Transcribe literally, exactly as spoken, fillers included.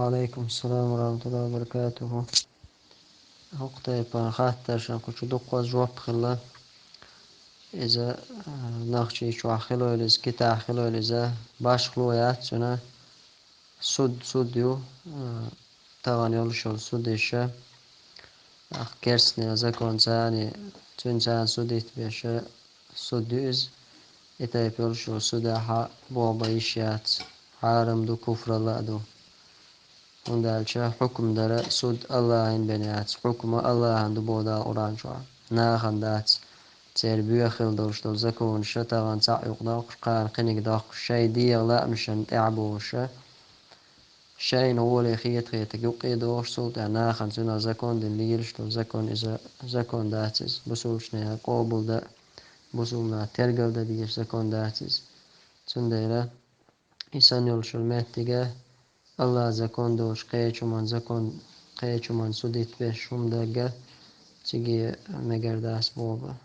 Алейкум салам ва рахматуллахи ва баракатуху. ХӀокху тайпа хаттаршна кху чу дуккха жоп хилла. Иза, а, Нохчийчохь хилойла иза, Китайхь хилойла иза, башхало яц цуьнан. Суд, суд ю, а, тахана йолуш йолу суд иша. Ах, керстанийн законца царна, цуьнца царна судить беша суд ю иза. И тайпа йолуш йолу судехь боху бан йиш яц, хьарам ду, куфралла а ду. ХӀунда аьлча хьукум дара суд Аллахьан бен яц, хьукма Аллахьан ду боху Дала Къуръан чохь. Нахана дац, церан боьха хила долуш долу законаша тахана цхьаъ юкъа доккхуш, кхана кхиниг доккхуш, шайн дегӀан лаамашна тӀаьхьа бохуша. Шайна гӀоле хета-хетарг юккъе дохуш, цул тӀаьхьа нахана цуьнан закон дина лелаш долу закон иза закон дац иза. Бусулбанийн къобал дан, бусулбанийн тергал дан дезаш закон дац иза. Цундела и санна йолуш йолу меттига Аллахьан закон доцуш кхечу хӀуман закон, кхечу хӀуман судить беш хӀума дагга циге мегар дац боху бан.